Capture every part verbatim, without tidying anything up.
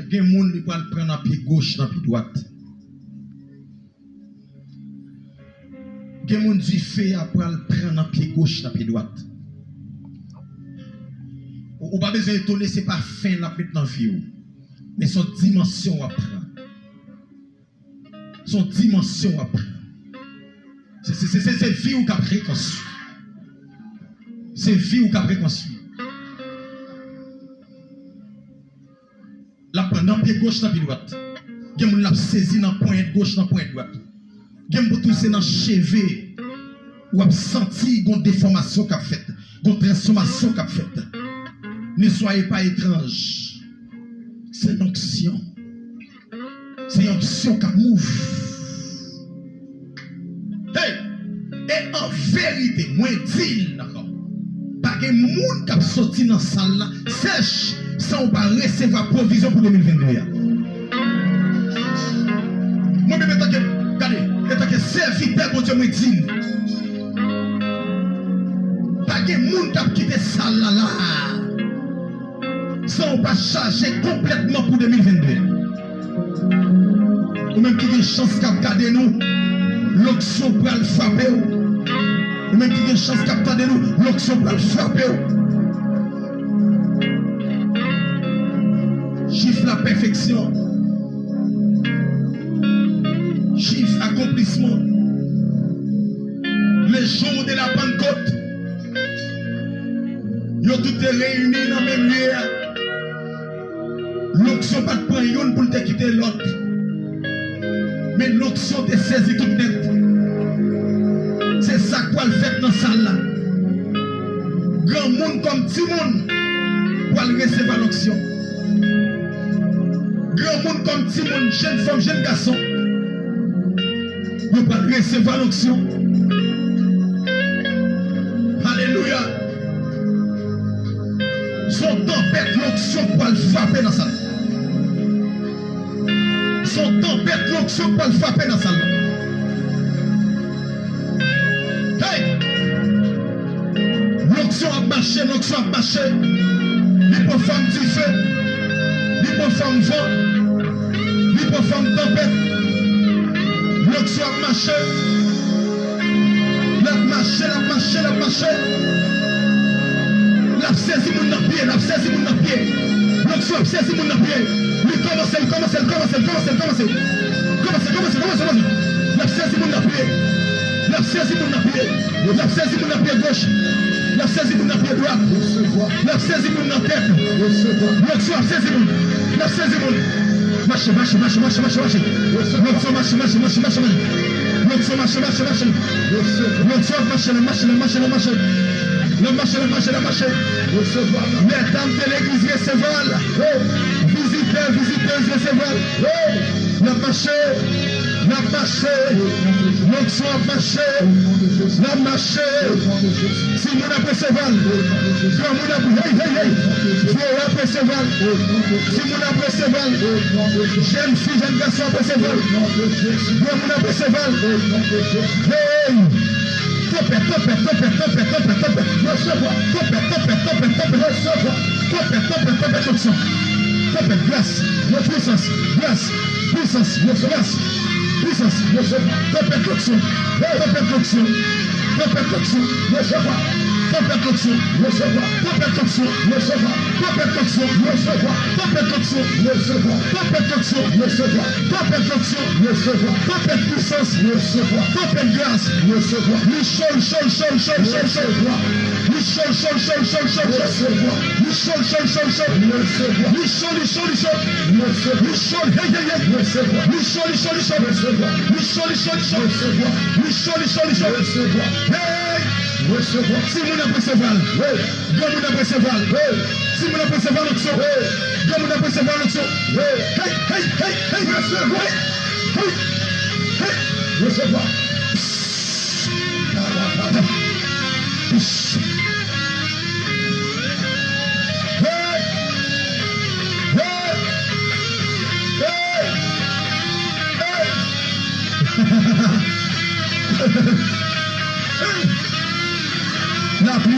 Gen moun li pral pran nan pye goch, nan pye dwat. Gen moun dife a pral pran nan pye goch, nan pye dwat. Ou, ou pa bezwen etone, se pa fen l ap met nan vi w. Men se yon dimansyon w ap pran. Se yon dimansyon w ap pran. Se, se, se, se, se vi w k ap rekonstwi. Se vi w k ap rekonstwi. L ap pran nan pye goch, nan pye dwat. Gen moun l ap sezi nan ponyèt goch, nan ponyèt dwat. Gen moun pou tou se nan cheve. W ap santi gon defòmasyon k ap fèt, gon transfòmasyon k ap fèt. Ne soyez pas étrange. C'est l'onction. Se yon onksyon k ap move. Hey! E an verite, mwen di l ankò, pa gen moun k ap soti nan sal la sèch san w pa resevwa pwovizyon pou de mil venn de a. Mwen menm, antanke, gade, antanke sèvitè Bondye, mwen di l, pa gen moun k ap kite sal la la a san w pa chaje konplètman pou de mil venn de. Ou menm ki gen chans k ap gade nou, lonksyon pral frape w. Ou menm ki gen chans k ap tande nou, lonksyon pral frape w. Chif la pèfeksyon. Chif akonplisman. Le jour de la Pentecôte. Yo tout te reyini nan menm lye a. Lonksyon pa t pran youn pou l te kite lòt. Men lonksyon te sezi tout nèt. Se sa k pral fèt nan sal la. Granmoun kòm timoun pral resevwa lonksyon. Granmoun kòm timoun, jèn fanm, jèn gason, yo pral resevwa lonksyon. Alelouya! Se yon tanpèt lonksyon k pral frape nan sal la. Se yon tanpèt lonksyon k pral frape nan sal la. Hey! Lonksyon ap mache, lonksyon ap mache. Li pran fòm dife. Li pran fòm van. Li pran fòm tanpèt. Lonksyon ap mache. L ap mache, l ap mache, l ap mache. L ap sezi moun nan pye, l ap sezi moun nan pye. Lonksyon ap sezi moun nan pye. Li kòmanse, li kòmanse, li kòmanse, li kòmanse, li kòmanse. Kòmanse, kòmanse, kòmanse, kòmanse. L ap sezi moun nan pye. L ap sezi moun nan pye. L ap sezi moun nan pye goch. L ap sezi moun nan pye dwat. L ap sezi moun nan tèt. Lonksyon ap sezi moun. L ap sezi moun. Mache, mache, mache, mache, mache, mache. Lonksyon mache, mache, mache, mache, mache. Lonksyon mache, mache, mache. Lonksyon ap mache, l ap mache, l ap mache, l ap mache. L ap mache, l ap mache, l ap mache. Medam de legliz, resevwa l. Vizitè, vizitèz, resevwa l. L ap mache, l ap mache. Lonksyon ap mache, l ap mache. Timoun ap resevwa l. Granmoun ap, hey, hey, hey. Vye ap resevwa l. Timoun ap resevwa l. Jèn fi, jèn gason ap resevwa l. Granmoun ap resevwa l. Hey! Tanpèt, tanpèt, tanpèt, tanpèt, tanpèt, tanpèt. Resevwa. Tanpèt, tanpèt, tanpèt, tanpèt. Resevwa. Tanpèt, tanpèt, tanpèt lonksyon. Tanpèt gras, pwisans, gras, pwisans, gras, pwisans. Tanpèt lonksyon. Tanpèt lonksyon. Tanpèt lonksyon. Resevwa. Tanpèt lonksyon. Resevwa. Tanpèt lonksyon. Resevwa. Tanpèt lonksyon. Resevwa. Tanpèt lonksyon. Resevwa. Tanpèt lonksyon. Resevwa. Tanpèt lonksyon. Resevwa. Tanpèt pwisans. Resevwa. Tanpèt gras. Resevwa. Li cho, li cho, li cho, li cho, li cho, li cho. Li cho, li cho, li cho, li cho, li cho, li cho. Resevwa. Li cho, li cho, li cho, li cho. Resevwa. Li cho, li cho, li cho. Resevwa. Li cho, hey, hey, hey. Resevwa. Li cho, li cho, li cho. Resevwa. Li cho, li cho, li cho. Resevwa. Li cho, li cho, li cho. Resevwa. Hey! Resevwa. Timoun ap resevwa l. Wi. Granmoun ap resevwa l. Wi. Timoun ap resevwa l onksyon. Wi. Granmoun ap resevwa l onksyon. Wi. Hey, hey, hey, hey. Resevwa. Hey, hey, hey. Resevwa. Hey! Hey! Hey! Hey! Hey! Lapli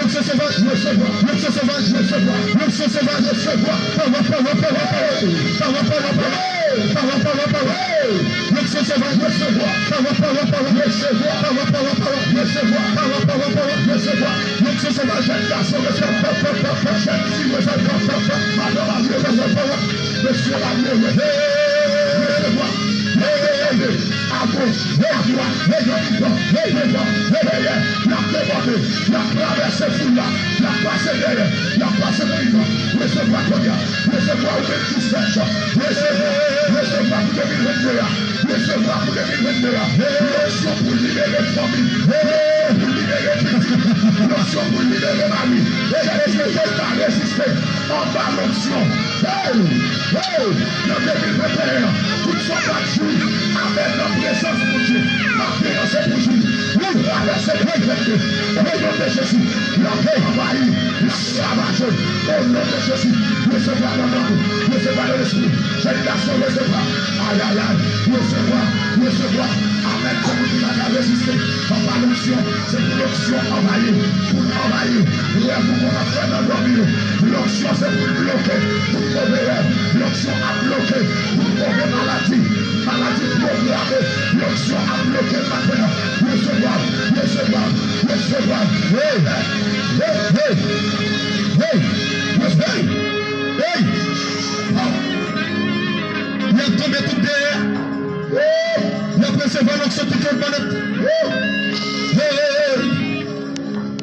Lonksyon sovaj, resevwa. Lonksyon sovaj, resevwa. Lonksyon sovaj, resevwa. Pawòl, pawòl, pawòl, pawòl. Pawòl, pawòl, pawòl. Pawòl, pawòl, pawòl. Lonksyon sovaj, resevwa. Pawòl, pawòl, pawòl. Resevwa. Pawòl, pawòl, pawòl. Resevwa. Pawòl, pawòl, pawòl. Resevwa. Lonksyon sovaj, jèn gason, resevwa. Pòp, pòp, pòp, pòp. Jèn fi, resevwa. Pòp, pòp, pòp. Madanm, resevwa. Pawòl. Mesye, la, resevwa. Agoch, adwat, devan, devan, dèyè, n ap debòde, n ap travèse foul la, n ap pase dèyè, n ap pase devan. Resevwa kounye a, resevwa ou menm ki sèch, resevwa, resevwa pou de mil vennde a, resevwa pou de mil vennde a. Lonksyon pou libere fanmi, lonksyon pou libere pitit, lonksyon pou libere mari. Jèn ki te ka reziste anba lonksyon. Hey! Hey! Nan de mil vennde e an, tout sa w pa t jwi, amèn, nan prezans Bondye. Maten an, se pou jwi. Wi, travèse de mil vennde. O non de Jezi, lapè anvayi, l ap ravaje. O non de Jezi, resevwa nan nanm ou, resevwa nan lespri. Jèn gason, resevwa. Ayayay, resevwa, resevwa. Amèn, se pou ki pa ka reziste. Anba lonksyon, se pou lonksyon anvayi, pou l anvayi rèv ou konn ap fè nan dòmi yo. Lonksyon se pou l bloke tout move rèv. Lonksyon ap bloke tout move maladi. Maladi pwograme. Lonksyon ap bloke l maten an. Resevwa, resevwa, resevwa. Hey! Hey! Hey! Hey! Hey! Hey! Hey! Y ap tonbe tout dèyè. Hey! Y ap resevwa lonksyon tout lòt malèt. Hey!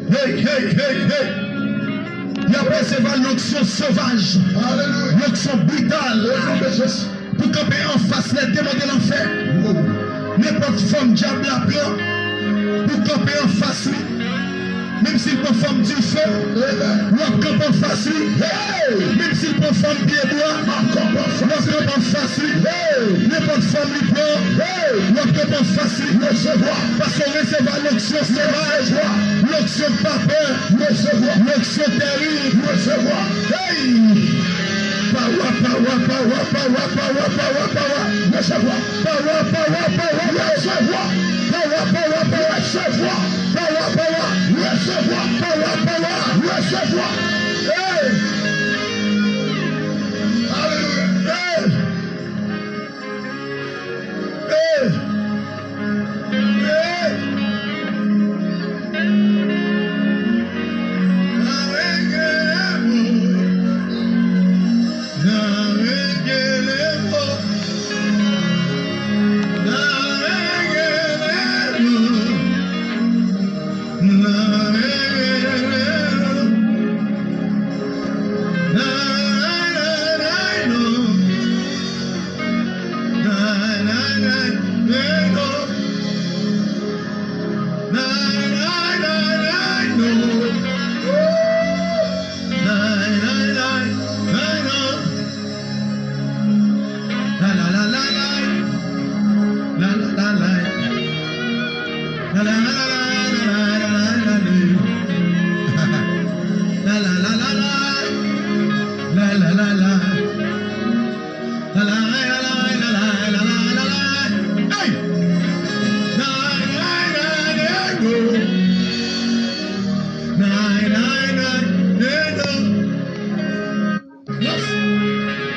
Hey, hey, hey, hey. Y ap resevwa lonksyon sovaj. Alelouya. Lonksyon brital. O non de Jezi. Pou kanpe anfas lè demon de lanfè. Nenpòt fòm dyab la pran pou kanpe anfas li. Menm si l pran fanm dife, w ap kanpe anfas li. Menm si l pran fanm pyebwa, w ap kanpe anfas li. Nenpòt fanm li pran, w ap kanpe anfas li. Paske w resevwa lonksyon sovaj, lonksyon k pa pè, lonksyon tèrib. Hey! Pawa, pawa, pawa, pawa, pawa, pawa, pawa. Resevwa. Pawa, pawa, pawa, resevwa. Pawa, pawa, pawa, resevwa. Pawa, pawa, resevwa. Pawa, pawa, resevwa. Hey! Alelouya. Hey! Hey! Hey! Hey!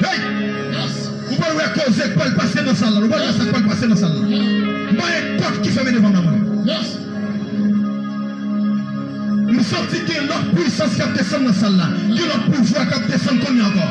Hey! Ou pral wè koze k pral pase nan sal la. Ou pral wè sa k pral pase nan sal la. M pa gen pòt ki fèmen devan m nan mwen. M santi gen lòt pwisans k ap desann nan sal la. Gen lòt pouvwa k ap desann kounye a ankò.